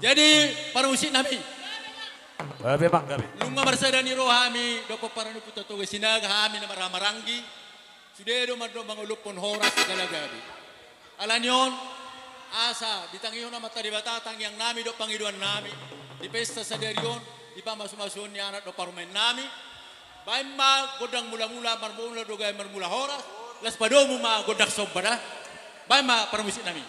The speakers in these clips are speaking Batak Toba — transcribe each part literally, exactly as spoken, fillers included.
Jadi, parmusik nami. Gabe, Bang, gabe. Nunga marsada ni roha hami, dohot pomparan ni Ompunta Toga Sinaga, hami na marhahamaranggi. Sude do mandok mangolophon horas jala gabe. Alani on, asa ditangihon Amanta Debata tangiang nami dohot pangidoan nami di pesta sadari on, di pamasumasuon ni anak dohot parumaen nami. Baen ma gondang mulamula, marmula do gabe marmula horas, laos padomu ma gondang somba da. Baen ma parmusik nami.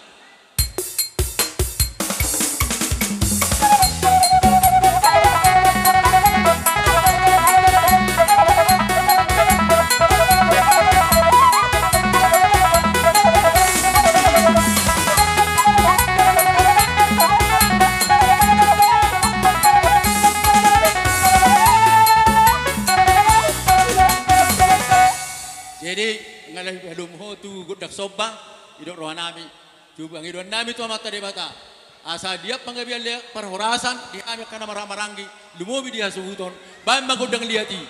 Jadi, nunga dipadomu ho tu gondang somba, didok roha nami. Tu pangidoan nami tu Amanta Debata, asa dia panggabean liat parhorasan di hami angka na marhahamaranggi, lumobi di hasuhuton, baen ma gondang liat i.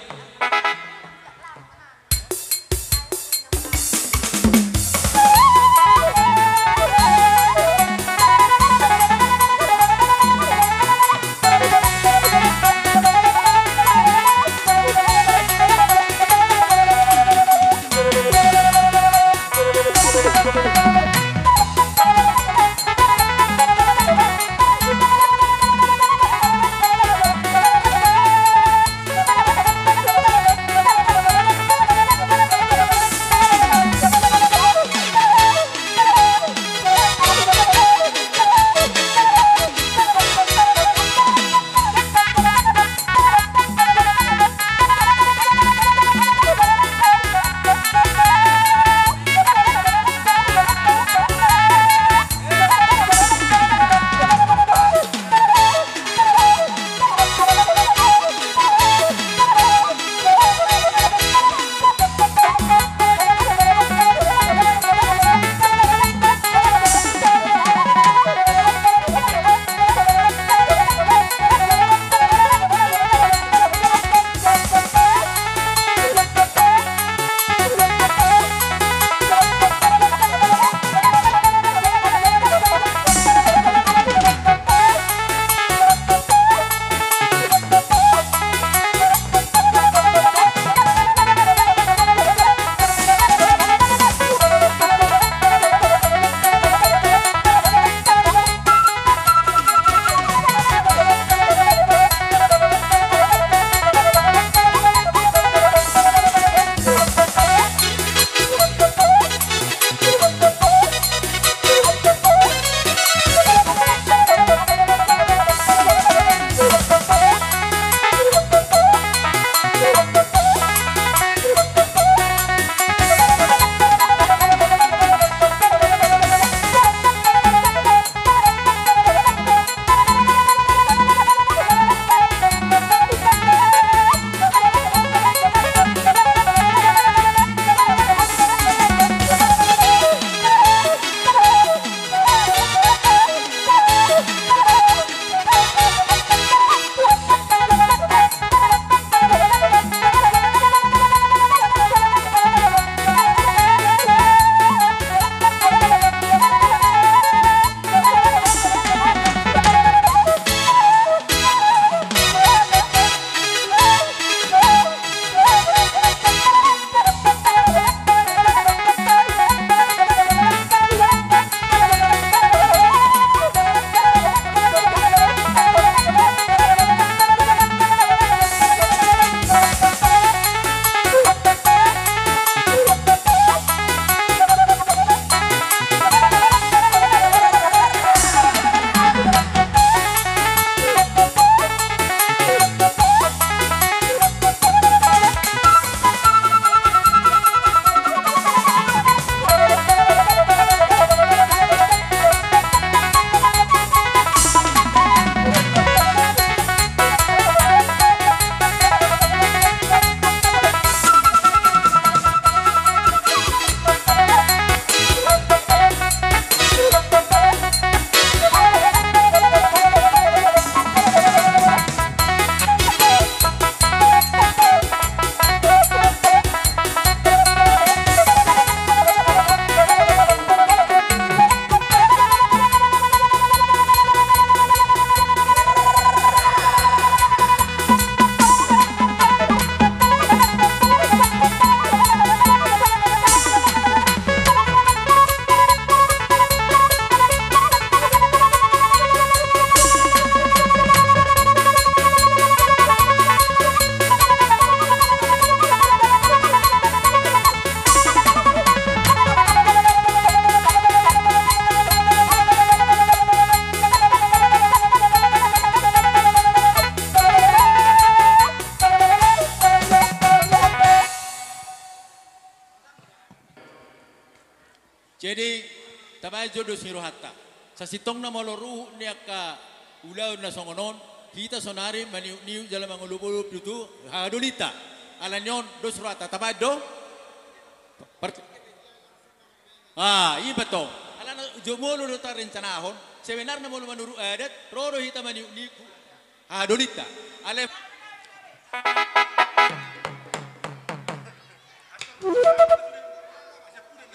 Jolo dos ni rohanta. Sasintongna molo ruhut ni angka ulaon na songon on, hita sonari maniuk-niuk jala mangolop-olop do tu hahadolinta. Ala ni on dos rohanta, tabaen do? Part-, ah, i ma tong. Alana jo molo do tarencanahon, sebenarna molo manurut adat, ro do hita maniuk-niuk hahadolinta. Ale.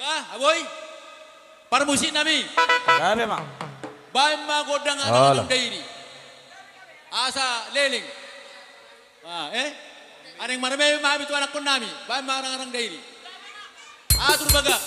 Bah, aboi. Parmusiknami. Gabe ma. Baen ma gondang anak-anak Dairi. Asa leleng. Ah, eh? Adong marmeme ma hami tu anakkonnami. Baen ma anak-anak Dairi. Atur bagak.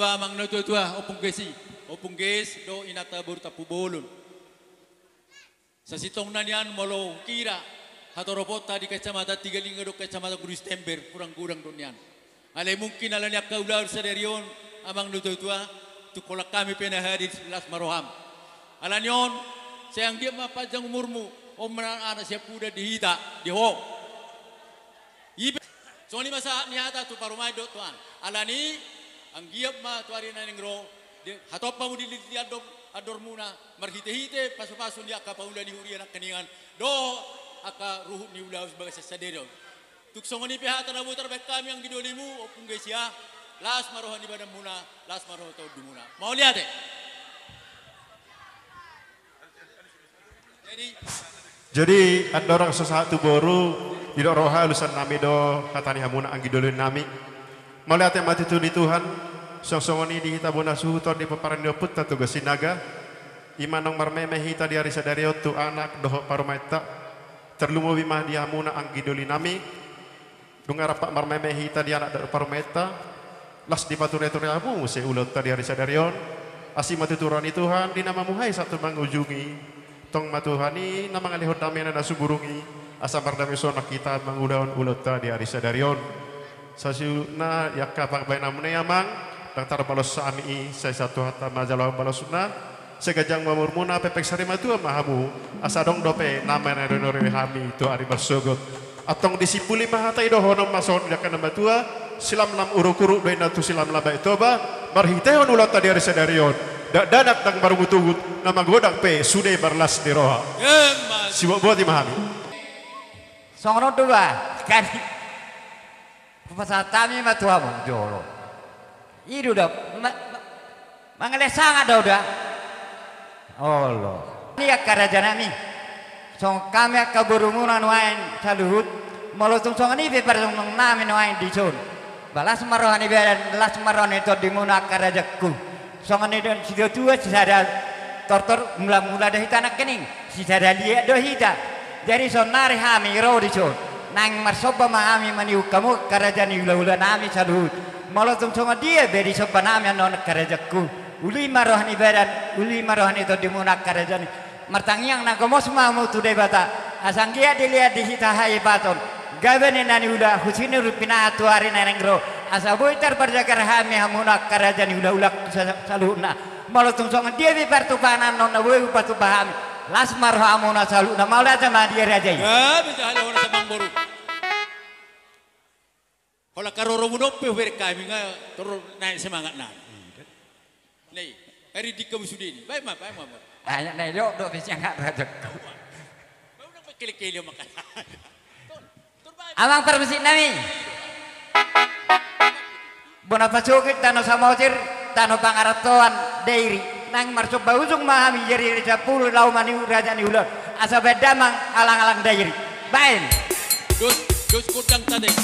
Amang na tuatua, Ompung Gesi, Ompung Ges, dohot inanta boru Tampubolon. Sasintongna nian molo hukira hatoroponta di Kecamatan Tigalinga dohot Kecamatan Gudus Tember, hurang godang do nian. Alai mungkin ala ni angka ulaon sadari on, amang na tuatua, tung holan hami pe na hadir las ma roham. Ala ni on, sai anggiat ma panjang umurmu, on ma anak siampudan di hita, di ho. I pe, songon i ma sahat ni hata tu parumaen dohot tu anak. Ala ni, anggiat ma tu ari na naeng ro, di, hatop hamu di lili andor, andormuna, marhitehite pasupasu ni angka paula ni huria nangkiningan, dohot angka ruhut ni ulaon bagasan sadari on. Tung songon i pe hata na boi tarbahen hami anggi dolimu, Ompung Gesi, las ma roha ni badanmuna, las ma roha tondimuna. Mauliate. Jadi, andorang so sahat tu boru, didok roha alusan nami do hata ni hamuna anggi doli nami. Mauliate ma tutu di Tuhan, songon i di hita bona suhut on di pomparan ni ompunta Toga Sinaga. I ma naung marmeme hita di ari sadari on tu anak dohot parumaenta. Tarlumobi ma di hamuna anggi doli nami. Dung rap marmeme hita di anak dohot parumaenta, las dipature-ture hamu muse ulaonta di ari sadari on. Asi ma tutu roha ni Tuhan di na mamuhai sahat tu mangujungi. Tong ma Tuhan i na mangalehon damena na sumurung i, asa mardame sonang hita mangulahon ulaonta di ari sadari on. Sasuhutna i angka pangbahenanmuna i amang, ndang tarbalos hami i, sai sahat tu hata ma jalo balosna. Sai ganjang ma umurmuna, pepeng sari matua ma hamu, asa adong dope na manaroi-naroi hami tu ari marsogot. Antong disimpuli ma hata i, dohonon ma songon i angka na matua: Silamlam uruk-uruk do inna tu silamlam Bae Toba, marhitehon ulaonta di ari sadari on, dakdanak ndang marungut-ungut, na magodang pe sude marlas ni roha. Emma. Siboan-boan i ma hami. Songon on do ba, kani. Hupasahat hami ma tu hamu jolo. I do da, ma-, ma-, mangalean sanga do da. Olo. Ni angka raja nami. Songon hami angka borumuna nuaeng saluhut. Molo tung songon i pe parjongjong nami nuaeng dison. Ba las ma roha ni badan, las ma roha ni tondimuna angka rajangku. Songon i do situatua sisada tortor, mula-mula do hita nangkining, sisada liat do hita. Jadi saonnari hami ro dison, naeng marsomba ma hami manihut hamu angka raja ni hula-hula nami saluhut. Molo tung songon dia be disomba nami annon angka rajangku. Uli ma roha ni badan, uli ma roha ni tondimuna angka raja ni. Martangiang na gomos ma hamu tu Debata, asa anggiat dilehon di hita hahepaton, gabe ni na niula, husini ru pinahan tu ari na naeng ro, asa boi tarparjagar hami hamuna angka raja ni hula-hula sa-, saluhutna. Molo tung songon dia pe partumpahan annon na boi hupatupa hami, las ma rohamuna saluhutna. Mauliate ma di raja i. Ya, bisa halo hona samang boru. Holan haroromu dope hubereng hami nga torop naek semangat nami. Nai, ari dikka musudeni. Bae ma, bae ma. Ayak nai lok do bisi angkat rajak. Bae unang bae kele-kele makan. Amang parmusik nami. Bona Pasogit, Tano Samosir, Tano Pangarantoan, Dairi. Naeng marsomba ujung ma hami jari-jari sampulu laho manihut raja ni hula. Asa baen damang alang-alang Dairi. Baen. Dos, dos gondang tadek.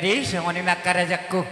Jadi songon i ma angka rajaku.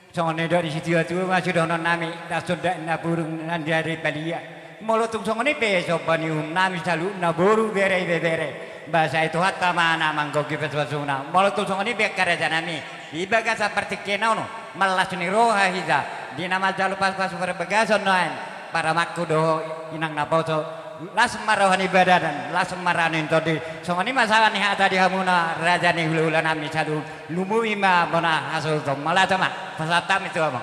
Songon i do di situatua ma sidohonon nami, las sondak na burung nang di ari palia. Molo tung songon i pe somba ni uhum nami saluhutna boru bere ibebere. Ba sai Tuhanta ma na manggohi pasupasuna. Molo tung songon i pe angka raja nami, di bagasan partingkian on, mallas ni roha hita di na manjalo pasupasu parbagason nuaeng, parumaenku dohot inang naposo. Las ma roha ni badanan, las ma roha ni tondi. Songon i ma sahat ni hata di hamuna raja ni hulahula nami saluhut. Lumobi ma bona hasuhuton. Mauliate ma, pasahat hami tu hamu.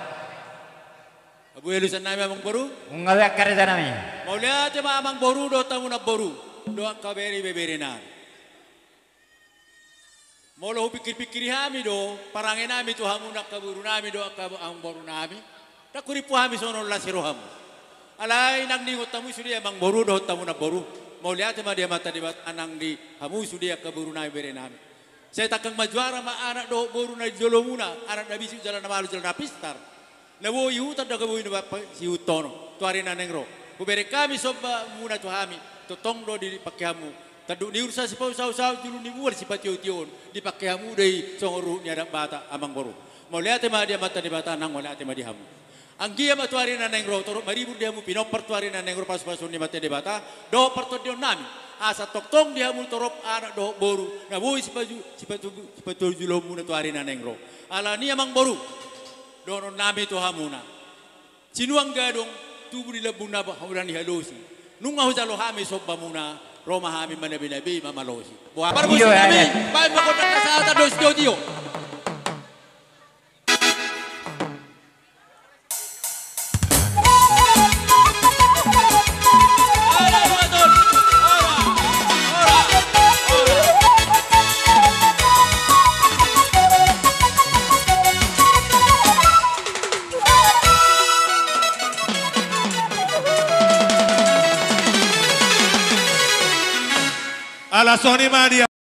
Abu alusan nami amangboru. Nunga be angka raja nami. Mauliate ma amangboru dohot hamu namboru dohot angka bere ibebere nami. Molo hupingkirpingkiri hami do parange nami tu hamu angka boru nami dohot angka amangboru nami, ndang hurimpu hami songon las ni rohamu. Alai nang diingot hamu sude amangboru dohot hamu namboru, mauliate ma di Amanta Debata nang di hamu sude angka boru nami bere nami. Sai tangkas majuara ma anak dohot boru na di jolomuna, anak na bisuk jala na malua jala na pistar. Na boi huta ndang boi na parsihuthonon tu ari na naeng ro. Hubereng hami sombamuna tu hami, tongtong do dipangke hamu tanduk ni ursang, sipausausaon, julu ni mual, sipatiotioon, dipangke hamu do i songon ruhut ni adat Batak amangboru. Mauliate ma di Amanta Debata nang mauliate ma di hamu. Anggiat ma tu ari na naeng ro torop maribur di hamu pinompar tu ari na naeng ro pasupasuon ni Amanta Debata dohot partondion nami, asa tongtong di hamu torop anak dohot boru na boi sipaju-, sipatu-, sipatujulonmuna tu ari na naeng ro. Alani amangboru, dohonon nami tu hamuna: Sinuan gadong tubu di lambungna, hamuna ni halosi. Nunga hujalo hami sombamuna, ro ma hami manabinabei mamalosi. Boha parmusik nami, baen ma gondang hasahatan dohot sitiotio. Ala songon i ma dia.